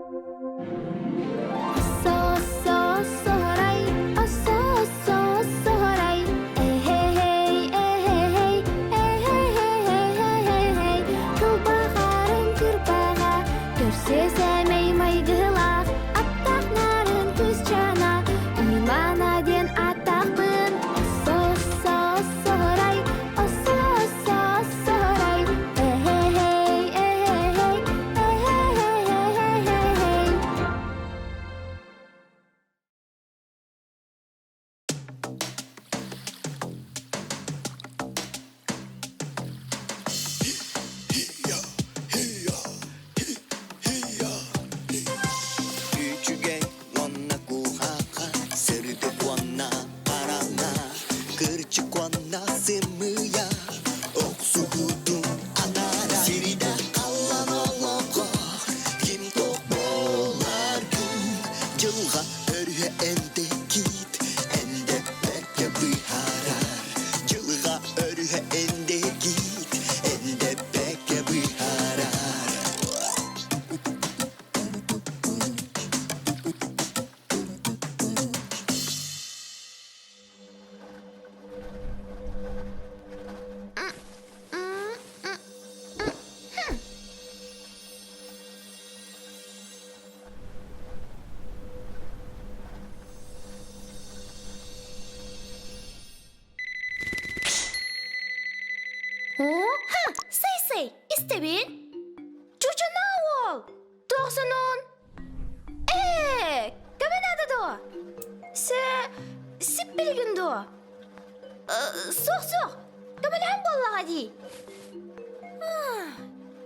Көрсө сэмэй майгылаах, аттаах нарын кыысчаана, Имана диэн ааттаахпын, Оссо-оссо-оссоһорай, Оссо-оссо-оссоһорай, Эһэ-һэй, эһэ-һэй, эһэ-һэй-һэй-һэй-һэй. Үчүгэй уонна куһаҕан, сырдык уонна хараҥа, кырдьык уонна сымыйа, охсуһуутун анаара. Сиридэ халлан олоҕо, ким туох буоларгын, дьылҕа өрүһэ эндэкит, эндэппэккэ быһаарар. Дьылҕа өрүһэ эндэкит, эндэппэккэ быһаарар. Ха, сый-сый, истэбин. Чучунаа уол, туох сонун? Ээ, көмө наада дуо? Сэ, сиппилигин дуо? Суох-суох, көмөлөһөн буоллаҕа дии.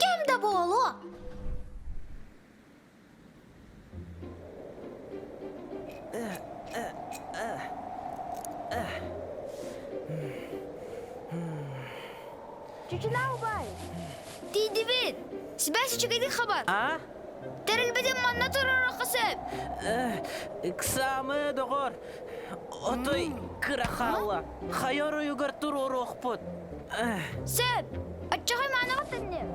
Кэм да буолуо. Чучунаа убай! Тиийдибит! Сибээс үчүгэйдик хабар! А? Тэрилбитин манна туруоруохха сөп! Ыксаамы, доҕор! Отой кыра хаалла. Хайа оройугар туруоруохпут. Сөп! Оччоҕо имаанаҕа төннүм.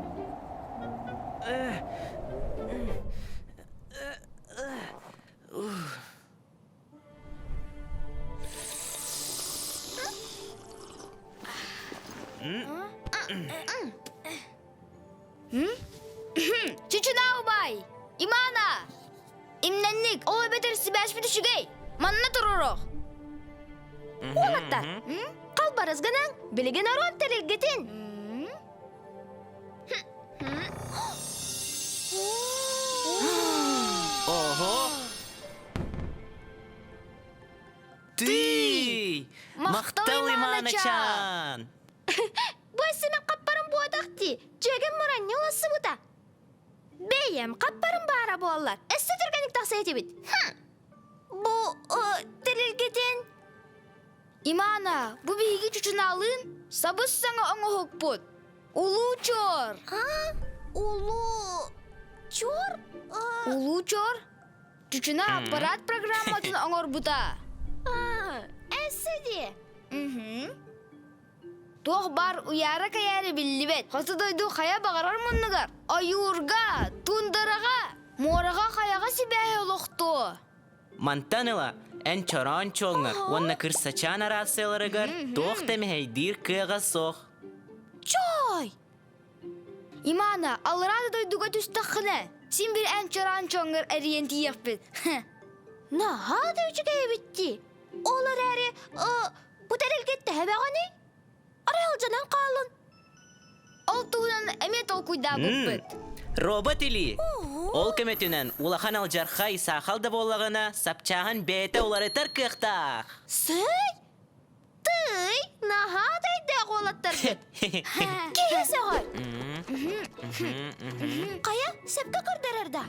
Чучунаа убай! Имана! Имнэнник, ол эбэтэр сибээспит үчүгэй! Манна туруруох! Уолаттар, халбарыс гынан, билигин орон тэрилгитин! Ого! Ты! Махтал Иманачан! Бу эсемен хаппарым буотах дии, дьүөгэм муранньы улассыбыта. Бэйэм хаппарым баара буоллар, өссө түргэнник тахса этибит. Бу тэрилгитин Имана, бу биһиги чучунаалыын сабыс-саҥа оҥоһукпут. Улуу чор. Улуу чор? Улуу чор? Чучуна аппарат программатын оҥорбута. Эссе дии. Туох баар уйаара-кэйээрэ биллибэт. Хоту дойду хайа баҕарар муннугар, ойуурга, туундараҕа, муораҕа хайаҕа сибээһи олохтуо. Мантан ыла эн чороон чуолҥар уонна кырсачаан арассыйаларыгар туох да мэһэйдиир кыаҕа суох. Чой! Имана, аллараа да дойдуга түстэххинэ, син бир эн чороон чуоҥҥар эрийэн тиийиэхпит. Наһаа да үчүгэй эбит дии. Ол эрээри, бу тэрилгэ төһө бөҕөнүй? Арай алдьанан хааллын. Ол туһунан эмиэ толкуйдаабыппыт. Робот илии. Ол көмөтүнэн улахан алдьархай саахал да буоллаҕына, сапчааһын бэйэтэ уларытар кыахтаах. Сый! Тый! Наһаа да өйдөөх уолаттаргыт. Киһи сөҕөр. Хайа, сөпкө көрдөрөр да?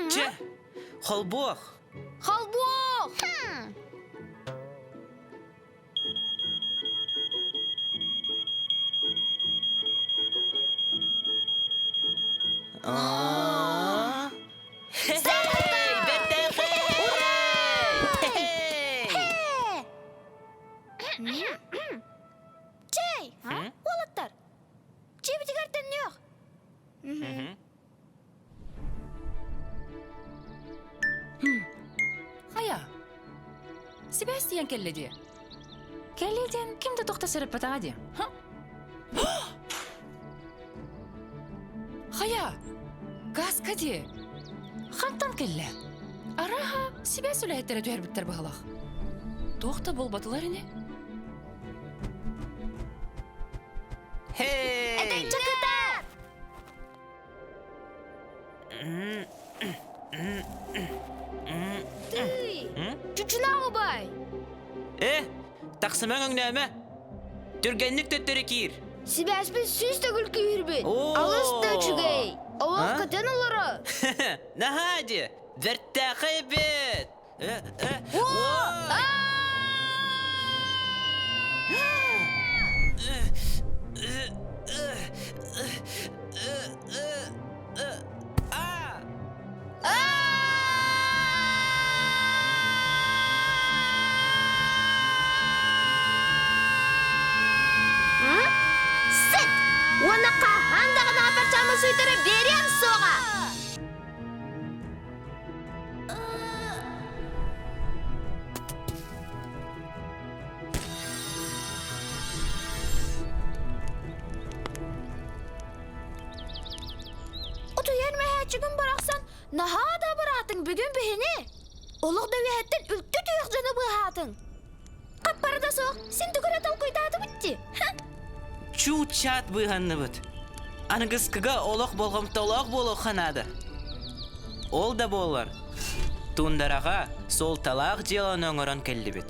Чэ, холбуох. Холбуох! Аа? Бэртээхэй! Сибээс тиийэн кэллэ дии. Кэллэ диэн ким да тохто сырыппатаҕа дии. Хайа, газка дии. Хантан кэллэ? Арааһа, сибээс үлэһиттэрэ түһэрбиттэр быһылах. Туох да буолбатылар ини. Хей! Этэҥчэ кытаат! Тыый! Чучунаа убай! Э, тахсымаҥ өҥнөөмө! Түргэнник төттөрү киир! Сибээспит сүүс төгүл күүһүрбүт. Оо! Алыс да үчүгэй! Олох А? көтөн олорор. Наһаа дии! Бэртээхэй эбит! Э, э, Оо! ой! А! Сыт! Уонна хаһан даҕаны апарчаамы суйтара биэриэм суоҕа! Утуйар мөһөөччүгүн барахсан наһаа да абыраатыҥ бүгүн биһини. Олох да үөһэттэн үлтү түһүөх дьону быыһаатыҥ. Хаппара да суох, син тугу эрэ толкуйдаатыбыт дии. Чуут-чаат быыһанныбыт. Аныгыскыга олох болҕомтолоох буолуохха наада. Ол да буоллар, туундараҕа суолталаах дьыаланы оҥорон кэллибит.